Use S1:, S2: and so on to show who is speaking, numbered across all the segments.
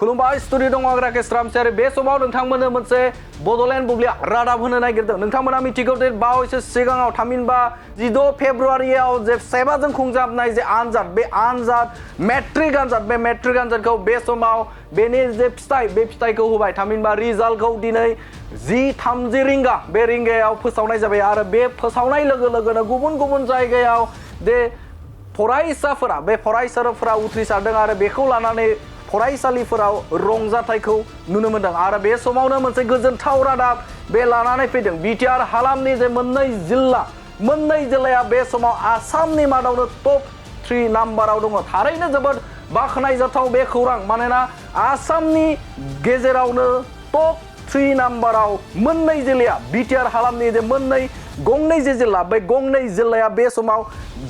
S1: खुलुमबाय स्टुडिअ दङ आं राकेश रामसियारि बे समाव नोंथांमोननो मोनसे बड'लेण्ड बुब्लिया रादाब होनो नागिरदों नोंथांमोना मिथिगौ जे बावैसो सिगाङाव थामहिनबा 16 फेब्रुवारियाव जे सेबाजों खुंजाबनाय जे आनजाद बे आनजाद मेट्रिक आनजाद बे मेट्रिक आनजादखौ बे समाव बेनि जे फिथाइ बे फिथाइखौ होबाय थामहिनबा रिजाल्टखौ दिनै 10:30 रिंगा बे रिंगायाव फोसावनाय जाबाय आरो बे फोसावनाय लोगो लोगोनो गुबुन गुबुन जायगायाव जे फरायसाफोरा बे फरायसाफोरा उथ्रिसारदों आरो बेखौ लानानै फरायसालिफोराव रंजाथाइखौ नुनो मोनदों आरो बे समावनो मोनसे गोजोनथाव रादाब बे लानानै फैदों BTR हालामनि जे मोननै जिल्लाया बे समाव आसामनि मादावनो टप 3 नाम्बाराव दङ थारैनो जोबोद बाखनायजाथाव बे खौरां मानोना आसामनि गेजेरावनो टप 3 नाम्बाराव मोननै जिल्लाया BTR हालामनि जे गंनै जे जिल्ला बे गंनै जिल्लाया बे समाव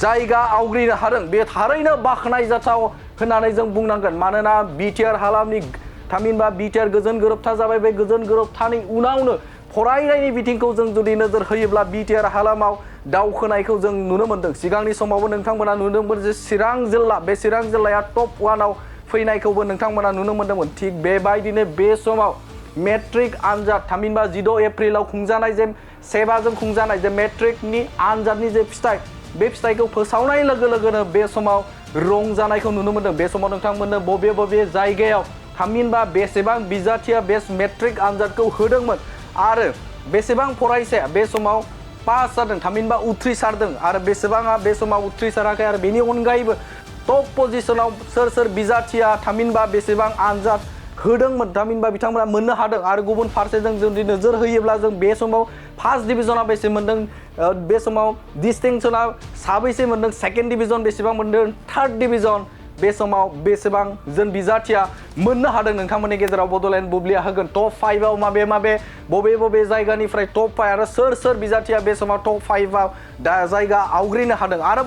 S1: जायगा आवग्रिनो हादों बे थारैनो बाखनायजाथाव होननानै जों बुंनांगोन मानोना BTR हालामनि थामहिनबा BTR गोजोन गोरोबथा जाबाय बे गोजोन गोरोबथानि उनावनो फरायनायनि बिथिंखौ जों जुदि नोजोर होयोब्ला BTR हालामाव दावखोनायखौ जों नुनो मोनदों सिगांनि समावबो नोंथांमोना नुदोंमोन जे चिरां जिल्लाया टप 1आव फैनायखौबो नोंथांमोना नुनो मोनदोंमोन थिग बेबायदिनो बे समाव मेट्रिक आनजाद थामहिनबा 16 एप्रिलाव खुंजानाय जे सेबाजों खुंजानाय जे मेट्रिकनि आनजादनि जे फिथाइ बे फिथाइखौ फोसावनाय लोगो लोगोनो बे समाव रंजानायखौ नुनो मोनदों बे समाव नोंथांमोननो बबे जायगायाव थामहिनबा बेसेबां बिजाथिया बे मेट्रिक आनजादखौ होदोंमोन आरो बेसेबां फरायसाया बे समाव पास जादों थामहिनबा उथ्रिसारदों आरो बेसेबाङा बे समाव उथ्रिसाराखै आरो बेनि अनगायैबो टप पजिशनाव सोर बिजाथिया थामहिनबा बेसेबां आनजाद होदोंमोन थामहिनबा बिथांमोना मोननो हादों आरो गुबुन फारसेजों जुदि नोजोर होयोब्ला जों बे समाव फार्स्ट डिभिजनाव बेसे मोनदों बे समाव डिस्टिंक्शना साबैसे मोनदों सेकेन्ड डिभिजन बेसेबां मोनदों थार्ड डिभिजन बे समाव बेसेबां जों बिजाथिया मोननो हादों नोंथांमोननि गेजेराव बड'लेण्ड बुब्लिया होगोन टप 5आव माबे बबे जायगानिफ्राय टप 5 आरो सोर बिजाथिया बे समाव टप 5आव दा जायगा आवग्रिनो हादों आरो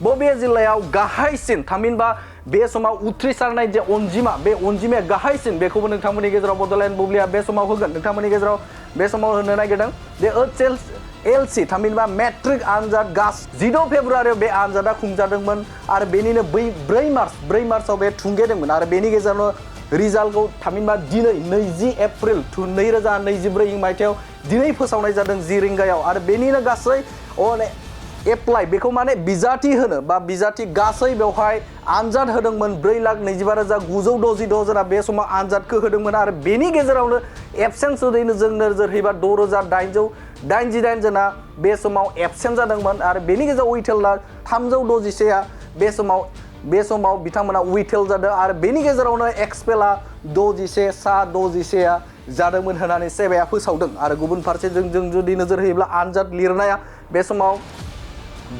S1: बबे जिल्लायाव गाहायसिन थामहिनबा बे समाव उथ्रिसारनाय जे अनजिमा बे अनजिमाया गाहायसिन बेखौबो नोंथांमोननि गेजेराव बड'लेण्ड बुब्लिया बे समाव होगोन नोंथांमोननि गेजेराव बे समाव होनो नागिरदों जे HSLC थामहिनबा मेट्रिक आनजाद 16 फेब्रुवारियाव बे आनजादा खुंजादोंमोन आरो बेनिनो 4 मार्चआव बे थुंगेदोंमोन आरो बेनि गेजेरावनो रिजाल्टखौ थामहिनबा दिनै 20 एप्रिल 2024 मायथाइयाव दिनै फोसावनाय जादों 10 रिंगायाव आरो बेनिनो गासै एप्लाइ बेखौ माने बिजाथि होनो बा बिजाथि गासै बेवहाय आनजाद होदोंमोन 4,25,966 जना बे समाव आनजादखौ होदोंमोन आरो बेनि गेजेरावनो एबसेन्ट जुदि जों नोजोर होयोबा 6,888 जना बे समाव एबसेन्ट जादोंमोन आरो बेनि गेजेराव उइथेलआ 361 बे समाव बिथांमोना उइथेल जादों आरो बेनि गेजेरावनो एक्सपेलआ 61 जादोंमोन होननानै सेबाया फोसावदों आरो गुबुन फारसेजों जों जुदि नोजोर होयोब्ला आनजाद लिरनाया बे समाव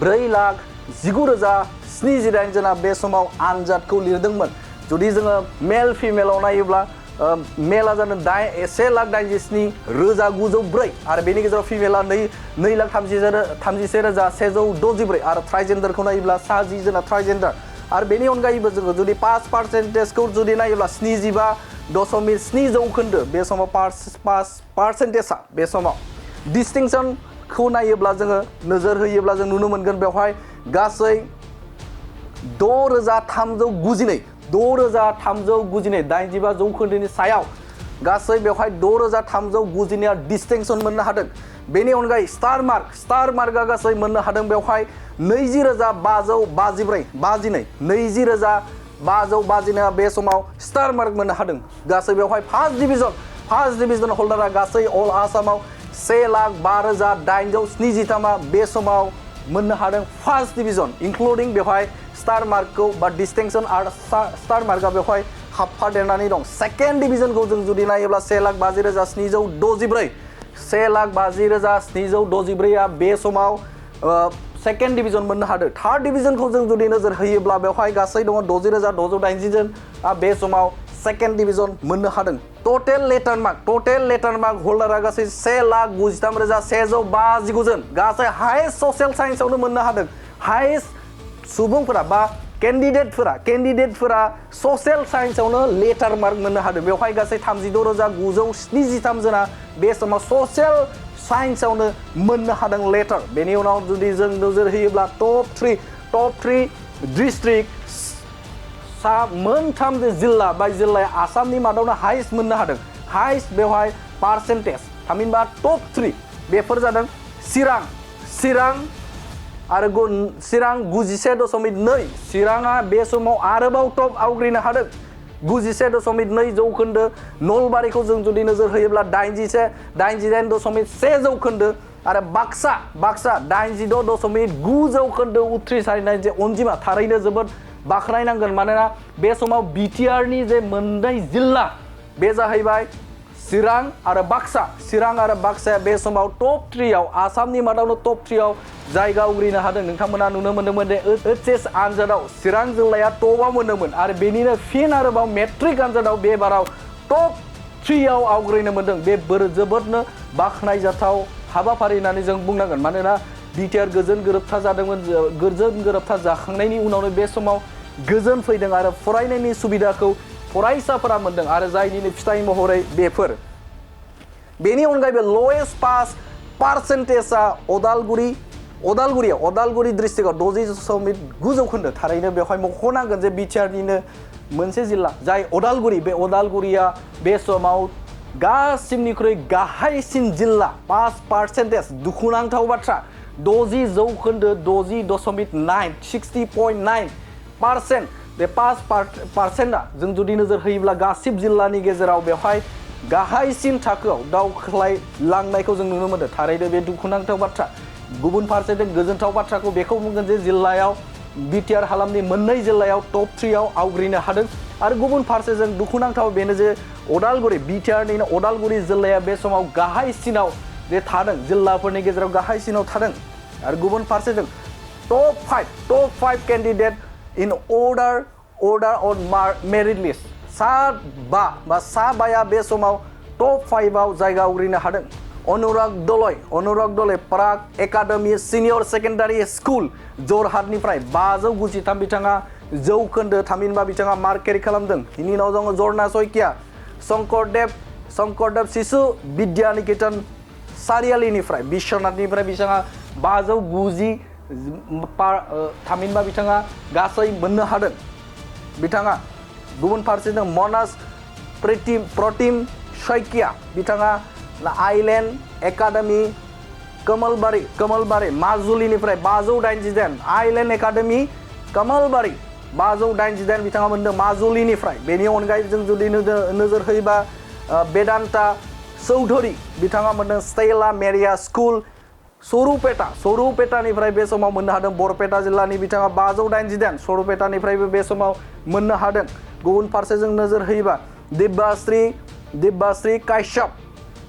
S1: 4,19,078 जना बे समाव आनजादखौ लिरदोंमोन जुदि जोङो मेल फिमेलाव नायोब्ला मेला जादों 1,87,904 आरो बेनि गेजेराव फिमेला 2,31,164 आरो ट्राइजेन्डारखौ नायोब्ला 10 जना ट्राइजेन्डार आरो बेनि अनगायैबो जोङो जुदि पास पार्सेन्टेजखौ जुदि नायोब्ला 75.7 जौखोन्दो बे समाव पास पार्सेन्टेजआ बे समाव डिस्टिंक्शनखौ नायोब्ला जोङो नोजोर होयोब्ला जों नुनो मोनगोन बेवहाय गासै 6,392 85 जौखोन्दोनि सायाव गासै बेवहाय 6,392 डिस्टिंक्शन मोननो हादों बेनि अनगायै स्टार मार्कआ गासै मोननो हादों बेवहाय 20,552 बे समाव स्टार मार्क मोननो हादों गासै बेवहाय फार्स्ट डिभिजन हल्डारा गासै अल आसामाव 1,05,873 बे समाव मोननो हादों फार्स्ट डिभिजन इंक्लुडिं बेवहाय स्टार मार्कखौ बा डिस्टिंक्शन आरो स्टार मार्कआ बेवहाय हाबफादेरनानै दं सेकेन्ड डिभिजनखौ जों जुदि नायोब्ला 1,50,764 1,50,764 बे समाव सेकेन्ड डिभिजन मोननो हादों थार्ड डिभिजनखौ जों जुदि नोजोर होयोब्ला बेवहाय गासै दङ 60,680 जन बे समाव सेकेन्ड डिभिजन मोननो हादों टटेल लेटार मार्क हल्डारा गासै 1,93,159 जन गासै हाइएस्ट ससियेल साइन्सआवनो मोननो हादों हाइएस्ट सुबुंफोरा बा केन्डिडेटफोरा ससियेल साइन्सआवनो लेटार मार्क मोननो हादों बेवहाय गासै 36,973 जना बे समाव ससियेल साइन्सआवनो मोननो हादों लेटार बेनि उनाव जुदि जों नोजोर होयोब्ला टप 3 डिस्ट्रिक्ट मोनथाम जिल्ला बा जिल्लाया आसामनि मादावनो हाइस्ट मोननो हादों हाइस्ट बेवहाय पार्सेन्टेज थामहिनबा टप 3 बेफोर जादों चिरां आरो चिरां 91.2 चिराङा बे समाव आरोबाव टप आवग्रिनो हादों 91.2 जौखोन्दो नलबारिखौ जों जुदि नोजोर होयोब्ला 89.1 जौखोन्दो आरो बाक्सा 86.9 जौखोन्दो उथ्रिसारनाय जे अनजिमा थारैनो जोबोद बाखनायनांगोन मानोना बे समाव BTR नि जे मोननै जिल्ला बे जाहैबाय चिरां आरो बाक्साया बे समाव टप 3 आव आसामनि मादावनो टप 3 आव जायगा आवग्रिनो हादों नोंथांमोना नुनो मोनदोंमोन दे HSLC आनजादाव चिरां जिल्लाया टपआव मोनदोंमोन आरो बेनिनो फिन आरोबाव मेट्रिक आनजादाव बे बाराव टप 3 आव आवग्रिनो मोनदों बे जोबोदनो बाखनायजाथाव हाबाफारि होननानै जों बुंनांगोन मानोना BTR गोजोन गोरोबथा जाखांनायनि उनावनो बे समाव गोजोन फैदों आरो फरायनायनि सुबिदाखौ फरायसाफोरा मोनदों आरो जायनि फिथाइ महरै बेफोर बेनि अनगायैबो लवेस्ट पास पार्सेन्टेजआ अदालगुरि डिस्ट्रिक्टआव 60.9 जौखोन्दो थारैनो बेवहाय मख'नांगोन जे BTR निनो मोनसे जिल्ला जाय अदालगुरिया बे समाव गासिमनिख्रुइ गाहायसिन जिल्ला पास पार्सेन्टेज दुखुनांथाव बाथ्रा 60 जौखोन्दो 60.9% बे पास पार्सेन्टआ जों जुदि नोजोर होयोब्ला गासिब जिल्लानि गेजेराव बेवहाय गाहायसिन थाखोआव दावख्लायलांनायखौ जों नुनो मोनो थारैनो बे दुखुनांथाव बाथ्रा गुबुन फारसेथिं गोजोनथाव बाथ्राखौ बेखौ बुंगोन जे जिल्लायाव BTR हालामनि मोननै जिल्लायाव टप 3 आव आवग्रिनो हादों आरो गुबुन फारसेजों दुखुनांथाव बेनो जे BTR निनो अदालगुरि जिल्लाया बे समाव गाहायसिनाव जे थादों जिल्लाफोरनि गेजेराव गाहायसिनाव थादों आरो गुबुन फारसेजों top 5 candidate in order on merit list साबाया बे समाव टप 5 आव जायगा आवग्रिनो हादों अनुराग दलय प्राग एकाडेमी सिनियर सेकेंडारी स्कुल जरहाटनिफ्राय 593 बिथाङा जौखोन्दो थामहिनबा बिथाङा मार्क केरि खालामदों बिनि उनाव दङ जरना सयकिया शंकरदेव शिशु विद्या निकेतन सारियालिनिफ्राय बिश्वनाथनिफ्राय बिथाङा 590 थामहिनबा बिथाङा गासै मोननो हादों बिथाङा गुबुन फारसेजों मनास प्रतिम सयकिया बिथाङा island academy Kamalabari माजुलिनिफ्राय 589 island academy Kamalabari 589 बिथाङा मोनदों माजुलिनिफ्राय बेनि अनगायै जों जुदि नोजोर होयोबा बेदान्ता चौधरी बिथाङा मोनदों स्टेला मेरिया स्कुल सरुपेटानिफ्राय बे समाव मोननो हादों बरपेटा जिल्लानि बिथाङा 589 सरुपेटानिफ्रायबो बे समाव मोननो हादों गुबुन फारसे जों नोजोर होयोबा Dibyashree Kashyap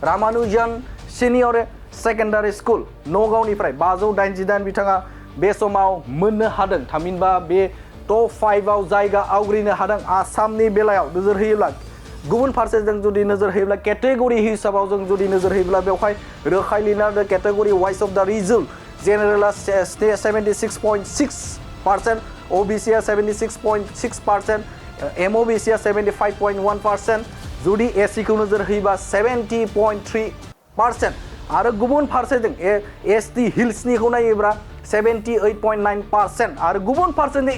S1: Ramanujan senior secondary school नगावनिफ्राय 589 बिथाङा बे समाव मोननो हादों थामहिनबा बे टप 5 आव जायगा आवग्रिनो हादों आसामनि बेलायाव नोजोर होयोब्ला गुबुन फारसे जों जुदि नोजोर होयोब्ला कैटेगरी हिसाबाव जों जुदि नोजोर होयोब्ला बेवहाय रोखायै लिरनाय कैटेगरी वाइज अफ द रिजल्ट जेनेरेला 76.6% OBC 76.6% MOBC 75.1% जुदि SC खौ नोजोर होयोबा 70.3% आरो गुबुन फारसेजों ST हिल्सनिखौ नायोब्ला 78.9% आरो गुबुन फारसेजों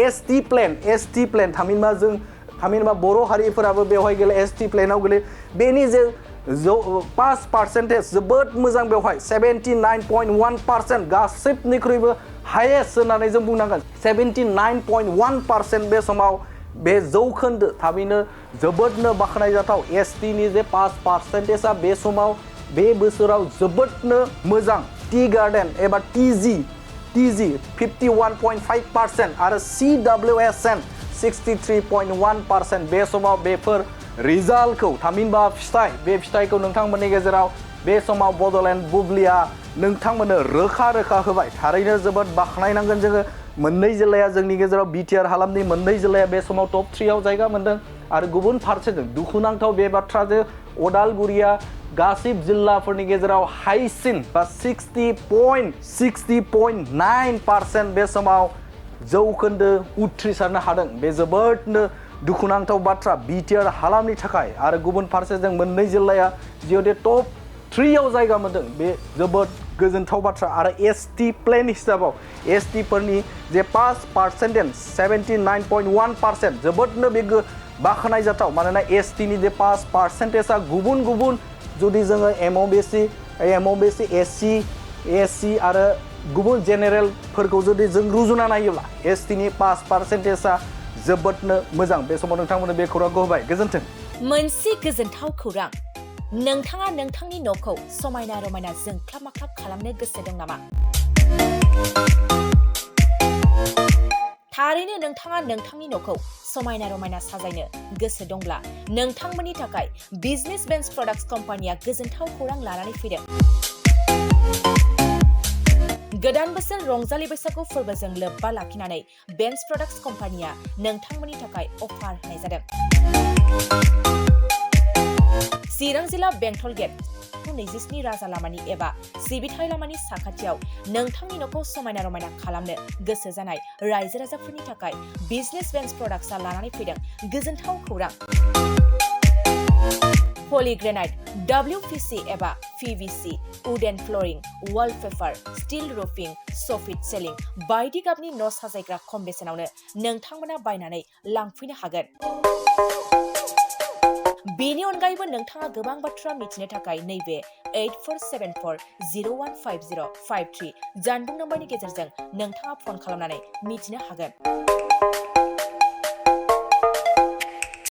S1: ST प्लेन थामहिनबा बर' हारिफोराबो बेवहाय गेले ST प्लेनाव गेले बेनि जे पास पार्सेन्टेज जोबोद मोजां बेवहाय 79.1% गासिबनिख्रुइबो हाइएस्ट होननानै जों बुंनांगोन 79.1% बे समाव बे जौखोन्दो थाबैनो जोबोदनो बाखनायजाथाव ST नि जे पास पार्सेन्टेजआ बे समाव बे बोसोराव जोबोदनो मोजां टी गार्डेन एबा TG 51.5% आरो CWSN 63.1% बे समाव बेफोर रिजाल्टखौ थामहिनबा बे फिथाइखौ नोंथांमोननि गेजेराव बे समाव बड'लेण्ड बुब्लिया नोंथांमोननो रोखा होबाय थारैनो जोबोद बाखनायनांगोन जोङो मोननै जिल्लाया जोंनि गेजेराव BTR हालामनि मोननै जिल्लाया बे समाव टप 3 आव जायगा मोनदों आरो गुबुन फारसेजों दुखुनांथाव बे बाथ्रा जे अदालगुरिया गासिब जिल्लाफोरनि गेजेराव हाइसिन बा 60.9% बे समाव जौखोन्दो उथ्रिसारनो हादों बे जोबोदनो दुखुनांथाव बाथ्रा BTR हालामनि थाखाय आरो गुबुन फारसेजों मोननै जिल्लाया जिहेतु टप 3 आव जायगा मोनदों बे जोबोद गोजोनथाव बाथ्रा आरो एसटि प्लेन हिसाबाव एसटि फोरनि जे पास पार्सेन्टेज 79.1% जोबोदनो बे बाखनायजाथाव मानोना एसटिनि जे पास पार्सेन्टेजआ गुबुन गुबुन जुदि जोङो एमअबिसि एससि आरो गुबुन जेनेरेलफोरखौ जुदि जों रुजुना नायोब्ला एसटिनि पास पार्सेन्टेजआ जोबोदनो मोजां बे समाव नोंथांमोननो बे खौरांखौ होबाय गोजोन्थों
S2: मोनसे गोजोनथाव खौरां नोंथाङा नोंथांनि न'खौ समायना रमायना जोंख्लाब माख्लाब खालामनो गोसो दं नामा थारैनो नोंथाङा नोंथांनि न'खौ समायना रमायना साजायनो गोसो दंब्ला नोंथांमोननि थाखाय बिजनेस बेन्स प्रडाक्ट्स कम्पानिया गोजोनथाव खौरां लानानै फैदों गोदान बोसोर रंजालि बैसागु फोरबोजों लोब्बा लाखिनानै बेन्स प्रडाक्ट्स कम्पानिया नोंथांमोननि थाखाय अफार होनाय जादों चिरां जिल्ला बेंटल गेट 27 राजा लामानि एबा सिबिथाय लामानि साखाथियाव नोंथांनि न'खौ समायना रमायना खालामनो गोसो जानाय रायजो राजाफोरनि थाखाय बिजनेस बेन्स प्रडाक्ट्सआ लानानै फैदों गोजोनथाव खौरां पलिग्रेनाइट WPC एबा PVC wooden flooring wallpaper steel roofing soffit ceiling बायदि गाबनि न' साजायग्रा खम बेसेनावनो नोंथांमोना बायनानै लांफैनो हागोन बेनि अनगायैबो नोंथाङा गोबां बाथ्रा मिथिनो थाखाय नैबे 8474015053 जानबुं नम्बरनि गेजेरजों नोंथाङा फन खालामनानै मिथिनो हागोन